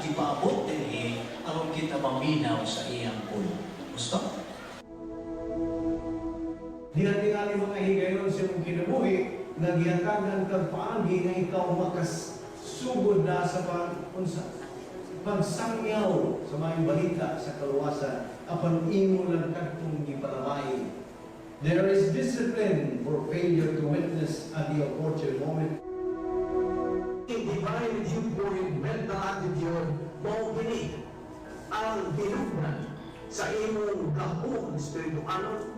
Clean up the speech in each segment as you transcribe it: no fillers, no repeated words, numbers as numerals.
gipaabot dinhi aron kita maminaw sa iyang pulong. Gusto? Diha tingali mga higayon sa imong kinabuhi nga gihatagan kag paagi nga ikaw makasugod na sa pag unsa pagsangyaw sa maayong balita sa kaluwasan apan imo lang kadtong gipalamay. There is discipline for failure to witness at the opportune moment. Divine viewpoint mental attitude mao kini ang hinugnan sa imong gahom espirituanon.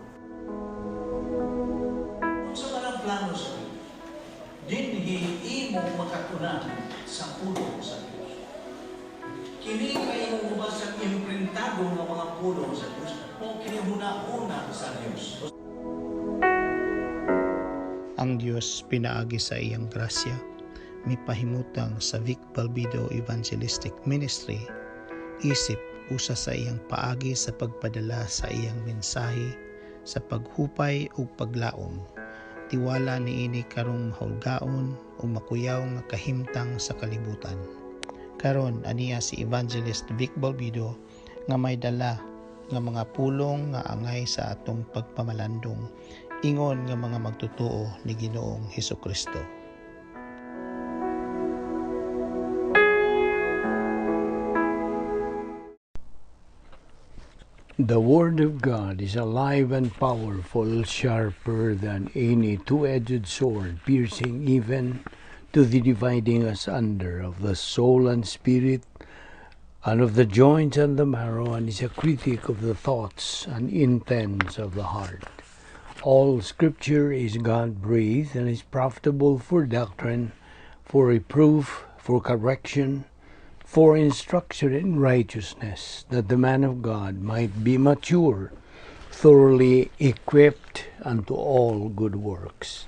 Unsa man ang plano sa Dios, dinhi imo makatunan sa pulong sa Dios. Kini kay imong mabasang imprintado nga mga pulong sa Dios o kini huna-huna sa Dios. Ang Dios pinaagi sa iyang grasya mipahimutang sa Vic Balbido Evangelistic Ministry isip usa sa iyang paagi sa pagpadala sa iyang mensahe sa paghupay ug paglaom. Tiwala niini karong mahulgaon ug makuyaw nga kahimtang sa kalibutan. Karon aniya si Evangelist Vic Balbido nga may dala nga mga pulong nga angay sa atong pagpamalandong ingon nga mga magtotoo ni Ginoong Hesukristo. The Word of God is alive and powerful, sharper than any two-edged sword, piercing even to the dividing asunder of the soul and spirit, and of the joints and the marrow, and is a critic of the thoughts and intents of the heart. All Scripture is God-breathed and is profitable for doctrine, for reproof, for correction, for instruction in righteousness, that the man of God might be mature, thoroughly equipped unto all good works.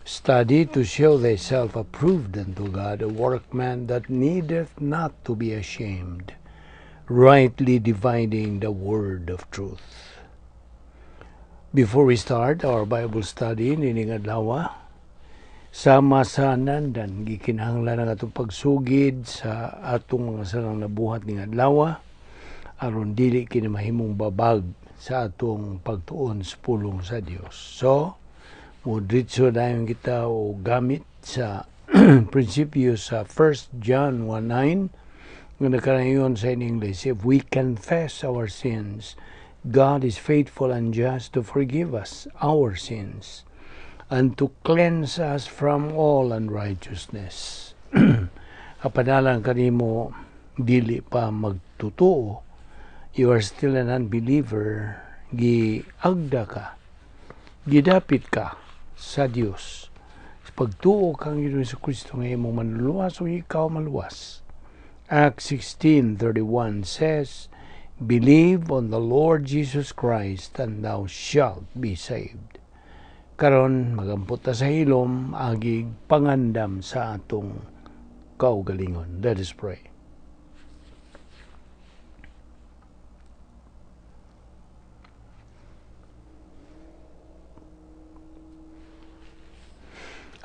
Study to show thyself approved unto God, a workman that needeth not to be ashamed, rightly dividing the word of truth. Before we start our Bible study nining adlaw, sama sa nandan gikinahanglan ang atong pagsugid sa atong mga salang nabuhat ning adlaw aron dili kini mahimong babag sa atong pagtuon sa pulong sa Dios. So, modritso dayon kita o gamit sa prinsipyo sa 1 John 1:9 nga nakarayon sa in English, if we confess our sins, God is faithful and just to forgive us our sins and to cleanse us from all unrighteousness. Apadalang kanimo dili pa magtotoo, you are still an unbeliever, giagda ka, gidapit ka sa Dios. Sa pagtuo kang Ginoong Kristo nga imong manluluwas o ikaw maluwas. Acts 16:31 says, believe on the Lord Jesus Christ and thou shalt be saved. Karon magampot ta sa hilom agig pangandam sa atong kaugalingon. Let us pray.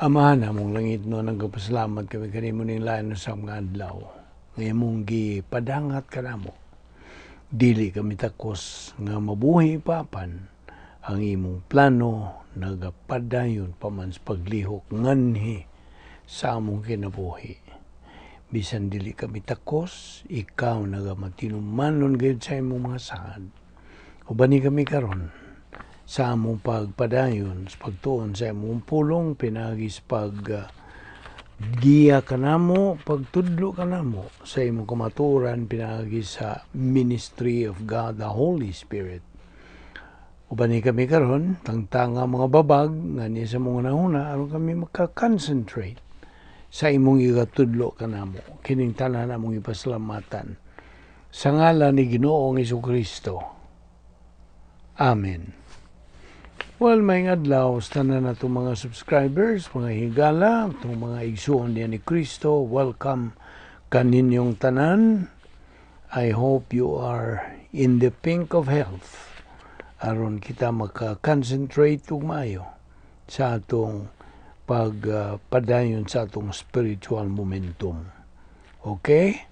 Ama namong langit no, nagpasalamat kami kanimo ning lain sa mga adlaw. Nga imong gipadangat kanamo. Dili kami takos nga mabuhi pa apan ang imong plano nagapadayon pa man sa paglihok nganhi sa among kinabuhi. Bisan dili kami takos, ikaw nagamatinumanon gayud sa imong mga saad. Ubani kami karon sa among pagpadayon sa pagtuon sa imong pulong pinaagi sa pag giya kanamo, pagtudlo kanamo sa imong kamatuoran pinaagi sa ministry of God the Holy Spirit. Ubani kami karon tangtanga mga babag nga niya sa mga nahuna aron kami maka-concentrate sa imong igatudlo kanamo. Kining tanan among ipasalamatan sa ngalan ni Ginoong Hesukristo. Amen. Well, may adlaw sa tanan natong mga subscribers, mga higala, itong mga igsuon niya ni Kristo, welcome kaninyong tanan. I hope you are in the pink of health aron kita maka-concentrate ug maayo sa atong pagpadayon sa atong spiritual momentum. Okay?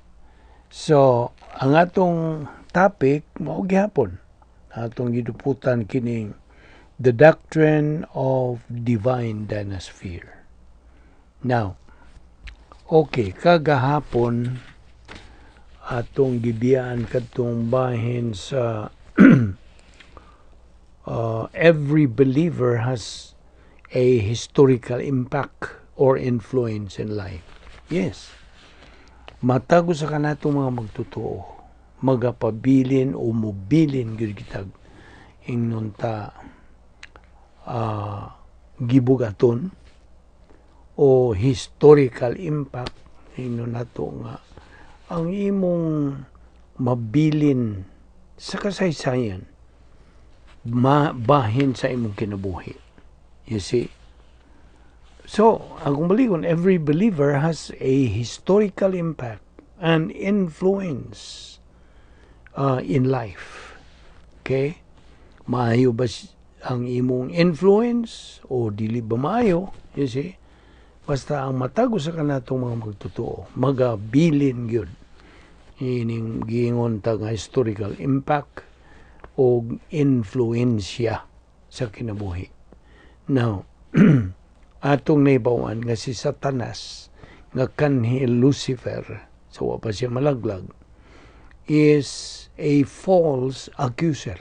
So, ang atong topic mao gihapon atong giduputan kining the doctrine of divine dynasphere. Now, okay, kagahapon atong gibiyaan kadtong bahin sa every believer has a historical impact or influence in life. Yes. Matag usa kanatong mga magtotoo, magapabilin o mobilin gyud kitag ingnon ta gibugaton o historical impact, ingnon nato nga ang imong mabilin sa kasaysayan bahin sa imong kinabuhi. You see? So, ang kung balikon, every believer has a historical impact and influence in life. Okay? Maayo ba ang imong influence o dili ba maayo? You see? Basta ang matag usa kanatong mga magtotoo, magabilin gyud ining giingon ta nga historical impact o influensya sa kinabuhi. Now, atong naibawan nga si Satanas nga kanhi Lucifer, sa wa pa siya malaglag, is a false accuser.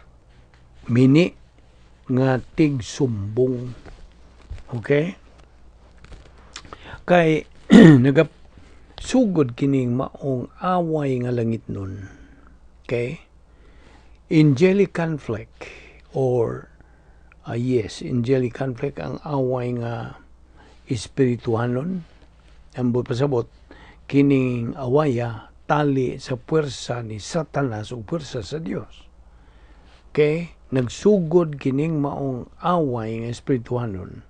Mini nga tigsumbong. Okay? Kay nagasugod kining maong away nga langit nun. Okay? Angelic conflict or yes, angelic conflict, ang away nga espirituhanon. Ang pasabot, kining awaya tali sa puwersa ni Satanas o puwersa sa Dios. Okay? Nagsugod kining maong away nga espirituhanon.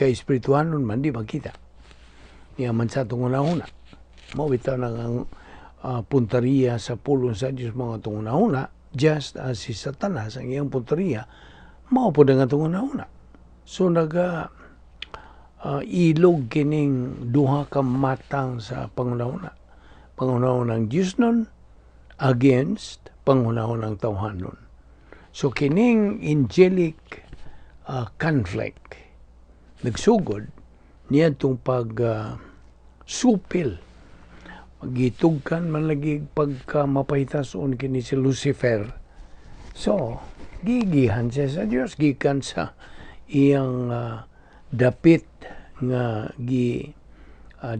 Kay espirituhanon man, di makita. Niya man sa atong una-una. Mao bitaw nang ang punteriya sa pulong sa Dios mga atong una-una, just as si Satanas ang iyang punteriya mao pod ang atong una-una. So naga ilog kining duha ka matang sa panghuna-huna. Panghuna-hunang Diyos nun against panghuna-hunang tawhanon. So kining angelic conflict nagsugod niadtong pag supil, gitugkan man lagi pagka mapahitason kini si Lucifer. So, gigihan siya sa Dios gikan sa iyang dapit nga gi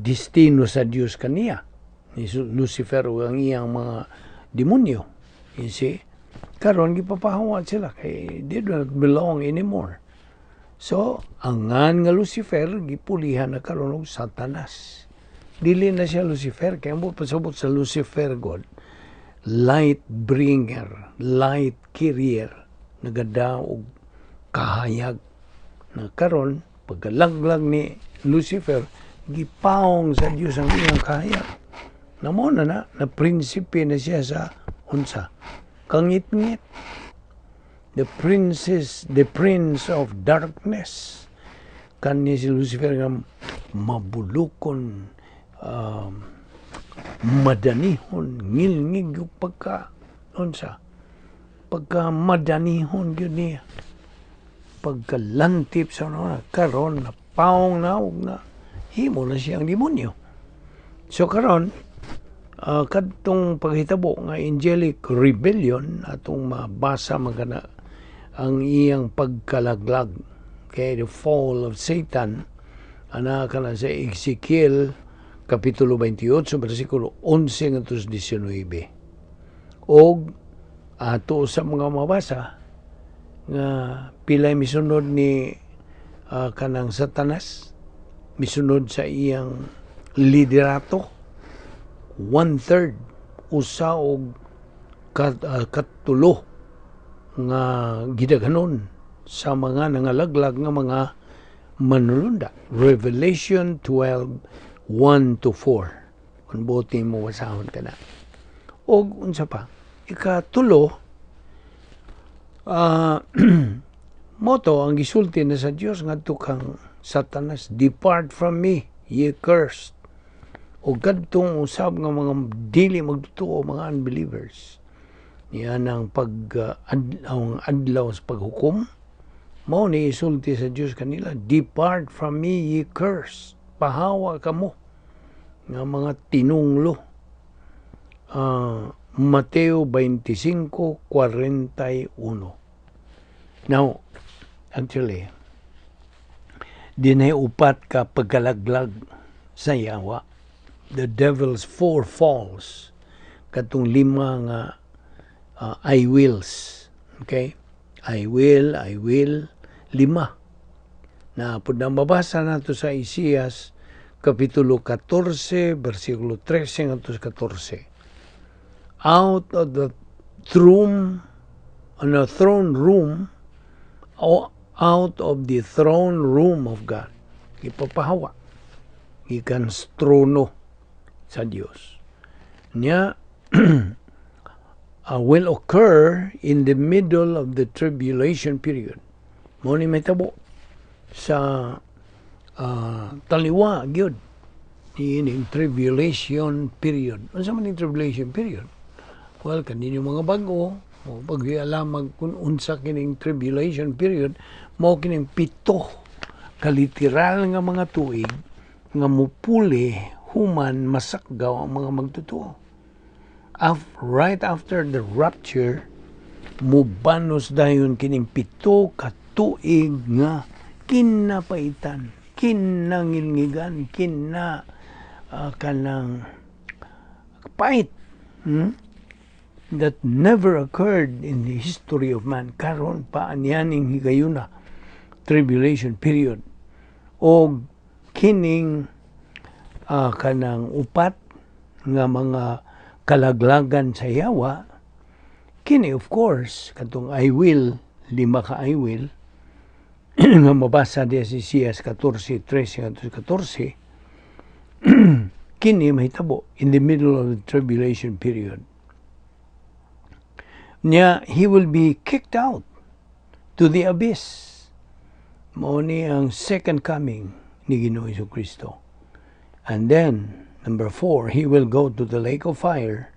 destino sa Dios kaniya ni Lucifer ug ang iyang mga demonyo. You see? Karon gipapahawa sila kay they do not belong anymore. So, ang ngan nga Lucifer gipulihan na karon og Satanas. Dili na siya Lucifer kay mo pasabot sa Lucifer, God, light bringer, light carrier, nagada og kahayag. Na karon pagkalaglag ni Lucifer, gipaong sa Dios ang iyang kahayag. Namo na na, na prinsipe na siya sa unsa? Kangitngit. The princess, the prince of darkness. Kani si Lucifer nga mabulukon, madanihon, ngilngig yung pagka, unsa? Pagka madanihon yun niya. Pagkalantip sa una, karon na paong na ug na himo na siyang demonyo. So karon kadtong paghitabo nga angelic rebellion, atong mabasa man ang iyang pagkalaglag, okay, the fall of Satan, ana kana sa Ezekiel kapitulo 28 bersikulo 11 ngadto 19. Og ato sa mga mabasa nga pilay misunod ni kanang Satanas, misunod sa iyang liderato, one third, usa og katulo nga gidaghanon sa mga nangalaglag nga mga manulunda. Revelation 12 1 to 4. Kung buti mo basahon ka na. Og unsa pa? Ikatulo, moto ang gisulti na sa Dios ngadto kang Satanas, "Depart from me, ye cursed." O kadtong usab nga mga dili magtotoo, mga unbelievers. Niya ang pag ang adlaw sa paghukom, mao ni isulti sa Dios kanila, "Depart from me, ye cursed." Pahawa kamo nga mga tinunglo. Mateo 25:41. Now, actually, dinay upat ka pagkalaglag sa yawa. The devil's four falls. Katong lima nga I wills. Okay? I will, I will, lima. Na pud na mabasa nato sa Isaias Kapitulo 14, versikulo 13 ngadto sa 14. Out of the throne, on the throne room, o out of the throne room of God. Ipapahawa. Gikan sa trono sa Dios. Nya will occur in the middle of the tribulation period. Mao ni mahitabo sa taliwa gyud ining tribulation period. Unsa man ning tribulation period? Well, kaninyo mga bag-o o pag alam kung unsa kining tribulation period, mao kining 7 ka literal nga mga tuig nga mupuli human masakgaw ang mga magtotoo. Right after the rapture, mubanos dayon kining 7 ka tuig nga kinapaitan, kinangilngigan, kina kanang pait, That never occurred in the history of man. Karon pa anianing higayuna, tribulation period. O kining kanang upat nga mga kalaglagan sa yawa, kini of course, katong I will, lima ka I will, nga mabasa diya sa Isaias 14, 13 ngadto 14, kini mahitabo in the middle of the tribulation period. Nya, he will be kicked out to the abyss. Mao ni ang second coming ni Ginoo Kristo. And then, number four, he will go to the lake of fire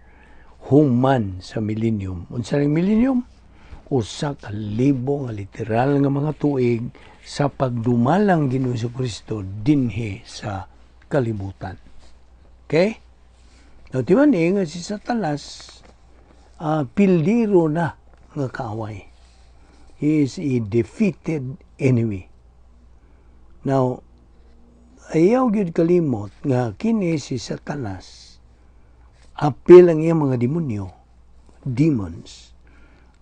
human sa millennium. Unsa ning millennium? 1,000 nga literal nga mga tuig sa pagdumalang Ginoo Kristo dinhi sa kalibutan. Okay? Now, di ba ni nga si Satanas pildiro na nga kaaway. He is a defeated enemy. Now, ayaw gyud kalimot nga kini si Satanas, apil ang iyang mga demonyo, demons,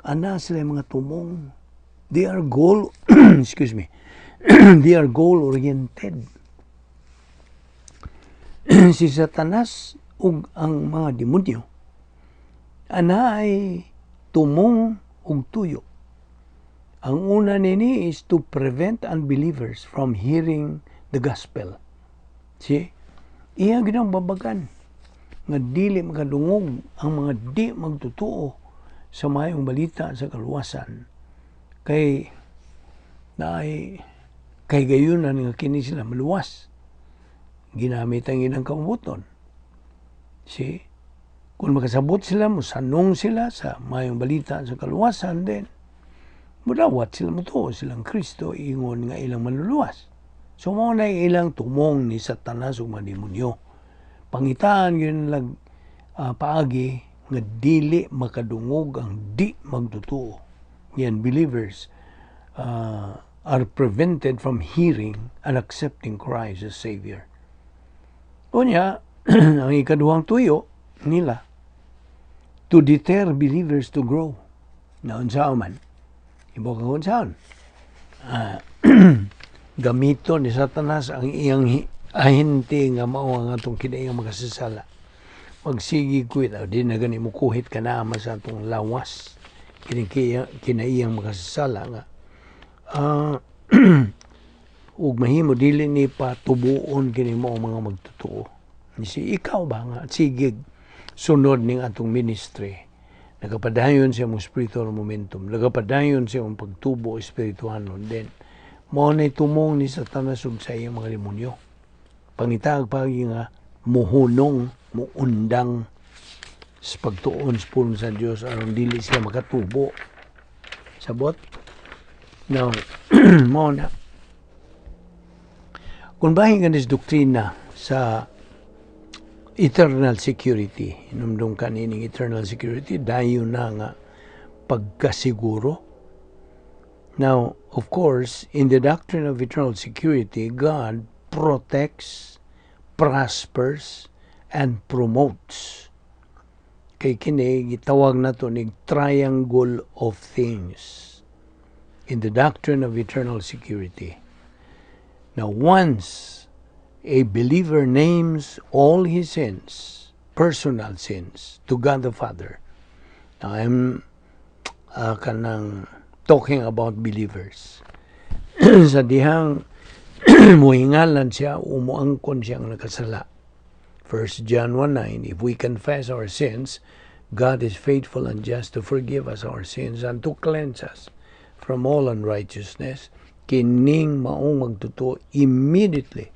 ana sila mga tumong. They are goal, excuse me, they are goal oriented. Si Satanas ug ang mga demonyo ana ay tumong ug tuyo. Ang una nini is to prevent unbelievers from hearing the gospel. See? Iya ginang babagan nga dili makadungog ang mga di magtotoo sa mayong balita sa kaluwasan kay naay kay gayunan nga kini sila maluwas, ginamit ang ilang kaubuton. See? Kung makasabot sila, musanong sila sa mayong balita sa kaluwasan, then mudawat sila, mutuo silang Kristo ingon nga ilang manluluwas. So mao na ilang tumong ni Satanas ug mga demonyo. Pangitaan yun lang paagi nga dili makadungog ang di magtotoo. Yan, believers are prevented from hearing and accepting Christ as Savior. Unya, ang ikaduhang tuyo nila, to deter believers to grow. Na unsa man? Ibo ka unsaon? Gamito ni Satanas ang iyang ahente nga mao ang atong kinaiyang makasasala. Magsigi kuit, di na gani mo kuhit ka na sa atong lawas. Kini kinaiyang makasasala nga ug mahimo dili ni patubuon kini mo ang mga magtotoo. Si ikaw ba nga sige sunod ning atong ministry, nagapadayon sa imong spiritual momentum, nagapadayon sa imong pagtubo espirituhanon, then mao na tumong ni Satanas ug sa iyang mga demonyo. Pangitag pagi nga Muhunong, muundang sa pagtuon sa pulong sa Dios aron dili sila makatubo. Sabot? Now, mao na. Kung bahin kanis doktrina sa eternal security, hinumdum kanining eternal security, dayon na nga pagkasiguro. Now, of course, in the doctrine of eternal security, God protects, prospers, and promotes. Kay kini gitawag nato nig triangle of things in the doctrine of eternal security. Now, once a believer names all his sins, personal sins, to God the Father. Now, I'm kanang talking about believers. Sa dihang muhingalan siya, umuangkon siyang nakasala. 1 John 1:9, "If we confess our sins, God is faithful and just to forgive us our sins and to cleanse us from all unrighteousness." Kining maong magtotoo, immediately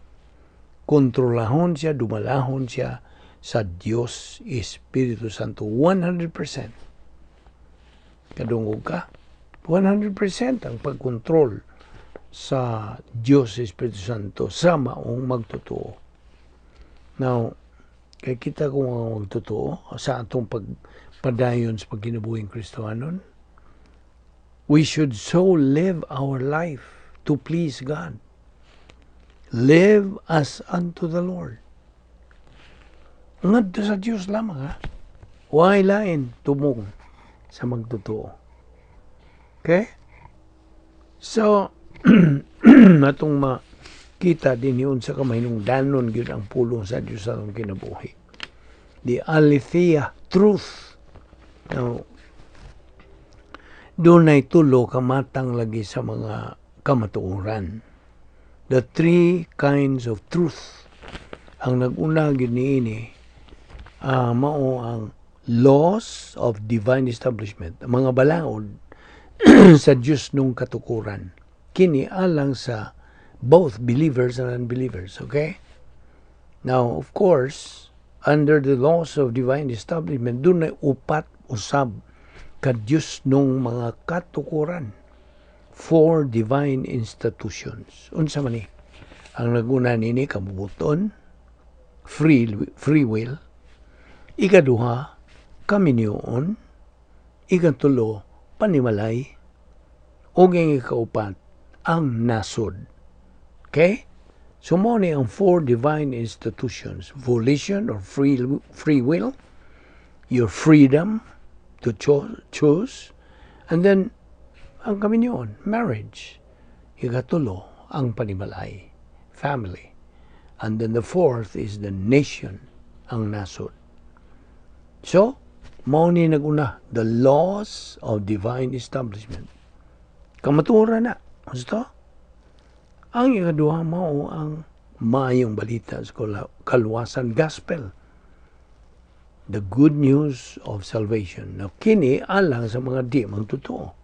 kontrolahon siya, dumalahon siya sa Dios Espiritu Santo 100%. Kadungog ka? 100% ang pagkontrol sa Dios Espiritu Santo sa maong magtotoo. Now, kay kita kung ang magtotoo sa atong pagpadayon sa pagkinabuhing Kristohanon, we should so live our life to please God. Live as unto the Lord. Ngadto sa Dios lamang, ha. Way lain tumong sa magtotoo. Okay? So, atong makita din yun sa kamahinungdanon gyud ang pulong sa Dios sa atong kinabuhi. The aletheia, truth. Now, dunay tulo ka matang lagi sa mga kamatuoran. The three kinds of truth. Ang nag-una gyud niini mao ang laws of divine establishment, ang mga balaod sa Diyos nung katukuran. Kini alang sa both believers and unbelievers, okay? Now, of course, under the laws of divine establishment, dunay upat usab ka Diyos nung mga katukuran. Four divine institutions. Unsa man ni? Ang naguna nini, kabubuton, free will. Ikaduha, kaminyoon. Ikatulo, panimalay. Ug ang ikaupat, ang nasod. Okay? So mao ni ang four divine institutions. Volition or free will, your freedom to choose, and then ang kaminyoon, marriage. Ikatulo, ang panimalay, family. And then the fourth is the nation, ang nasod. So, mao ni naguna, the laws of divine establishment. Kamatuoran na. Gusto? Ang ikaduha, mao ang maayong balita sa kaluwasan, gospel. The good news of salvation. Now, kini alang sa mga di magtotoo.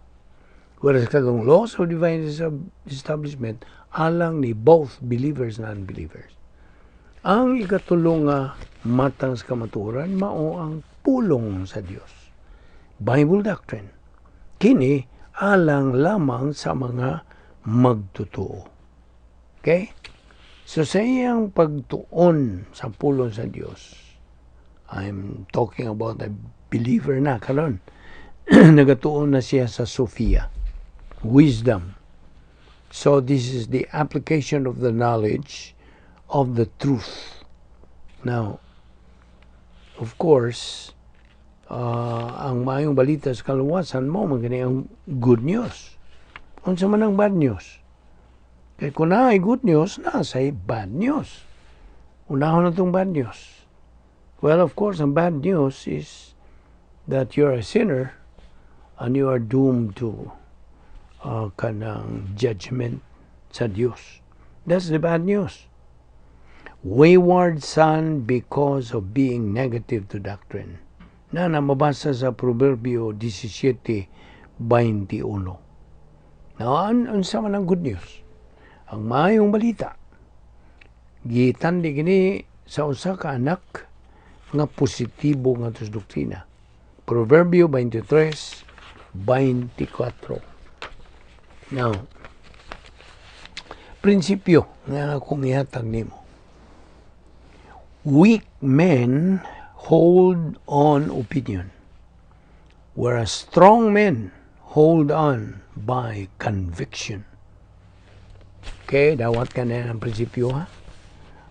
Whereas katong laws of divine establishment, alang ni both believers and unbelievers. Ang ikatulo nga matang sa kamatuoran mao ang pulong sa Dios. Bible doctrine. Kini alang lamang sa mga magtotoo. Okay? So sa iyang pagtuon sa pulong sa Dios, I'm talking about a believer na karon. Nagatuon na siya sa Sophia, wisdom. So this is the application of the knowledge of the truth. Now, of course, ang maayong balita sa kaluwasan mao man gani ang good news. Unsa man ang bad news? Kay kung naay good news, naa say bad news. Unahon na tong bad news. Well, of course, ang bad news is that you're a sinner and you are doomed to kanang judgment sa Dios. That's the bad news. Wayward son because of being negative to doctrine. Na mabasa sa Proverbio 17:21. Now, unsa man ang good news? Ang maayong balita. Gitan di kini sa usa ka anak nga positibo nga sa doktrina. Proverbio 23:24. Now, prinsipyo nga akong ihatag nimo. Weak men hold on opinion, whereas strong men hold on by conviction. Okay, dawat ka na ang prinsipyo, ha.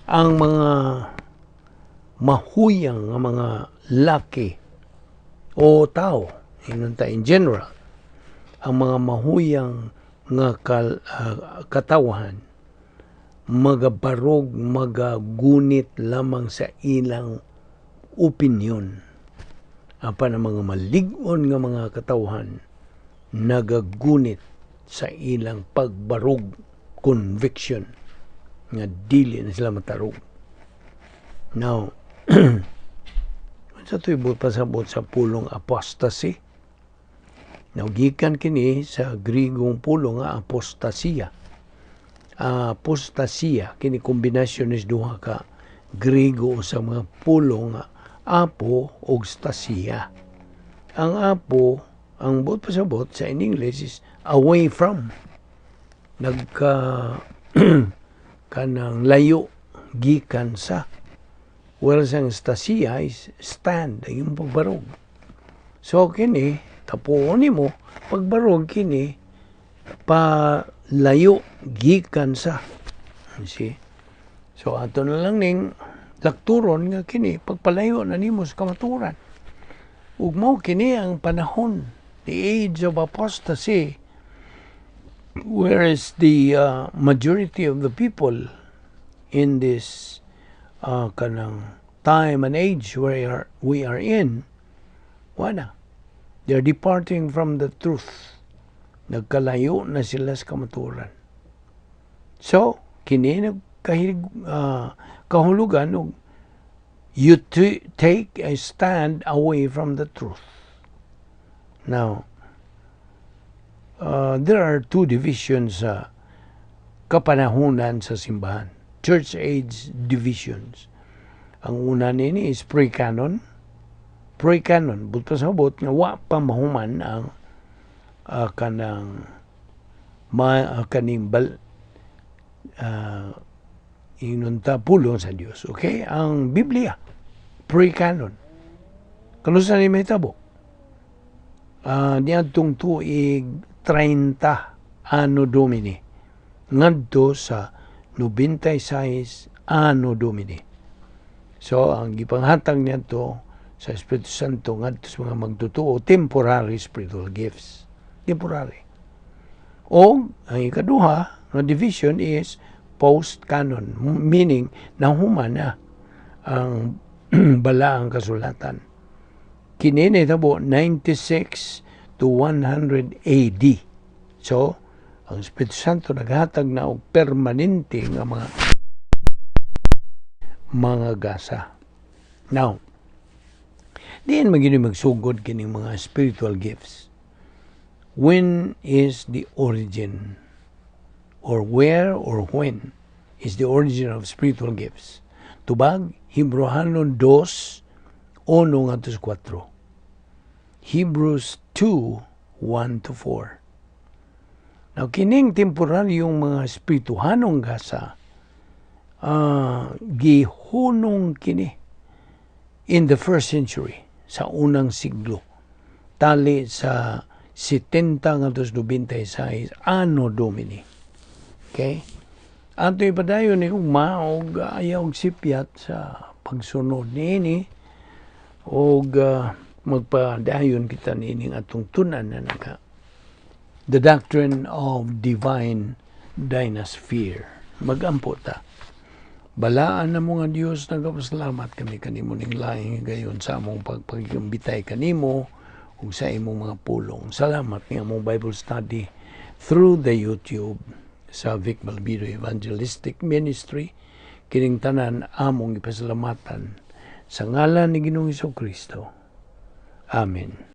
Ang mga mahuyang nga mga laki o tao, ingon ta in general, ang mga mahuyang nga katawahan, magabarog, magagunit lamang sa ilang opinion. Apan ang mga malig-on nga mga katawhan, nagagunit sa ilang pagbarog, conviction, nga dili na sila matarog. Now, sa ito'y pasabot sa pulong apostasy? Now, gikan kini sa Grigong pulong nga apostasia. Apostasia, kini kombinasyon is duha ka Grigo sa mga pulong nga apo og stasia. Ang apo, ang buot pasabot sa in English is away from. Nagka kanang layo gikan sa. Whereas ang stasia is stand, ang iyong pagbarog. So kini, tapuon nimo, pagbarog kini, palayo gikan sa. You see? So ato na lang ning lakturon nga kini pagpalayo na nimo sa kamaturan. Ug mao kini ang panahon, the age of apostasy, whereas the majority of the people in this kanang time and age where we are in, wala. They're departing from the truth. Nagkalayo na sila sa kamaturan. So, kini nagkahilig, kahulugan og you take a stand away from the truth. Now, there are two divisions sa kapanahunan sa simbahan. Church age divisions. Ang una nini is pre-canon. Pre-canon, buot pasabot nga wa pa mahuman ang kanang kaning bal ingon ta pulong sa Dios. Okay? Ang Biblia, pre-canon. Kanusa ni mahitabo? Niadtong tuig 30 Anno Domini ngadto sa 96 Anno Domini. So, ang gipanghatag niadto sa Espiritu Santo ngadto sa mga magtotoo, temporary spiritual gifts. Temporary. O ang ikaduha nga division is post-canon, meaning nahuman na ang balaang kasulatan. Kini nahitabo 96 to 100 AD. So, ang Espiritu Santo naghatag na og permanente nga mga gasa. Now, diin man gyud magsugod kining mga spiritual gifts? When is the origin? Or where or when is the origin of spiritual gifts? Tubag, Hebreohanon 2, 1 ngadto sa 4. Hebrews 2, 1 to 4. Now, kining temporaryong mga espirituhanong gasa, gihunong kini in the first century, sa unang siglo. Tali sa 70 ngadto sa 96 Anno Domini. Okay? Ato ipadayon ni ugma og ayaw og sipyat sa pagsunod niini og magpadayon kita niining atong tunan na naka The Doctrine of Divine Dynasphere. Magampo ta. Balaan na mo nga Diyos, nagapasalamat kami kanimo ning laing gayon sa among pagpagambitay kanimo ug sa imong mga pulong. Salamat nga among Bible study through the YouTube sa Vic Balbido Evangelistic Ministry. Kining tanan among ipasalamatan sa ngalan ni Ginoong Kristo. Amen.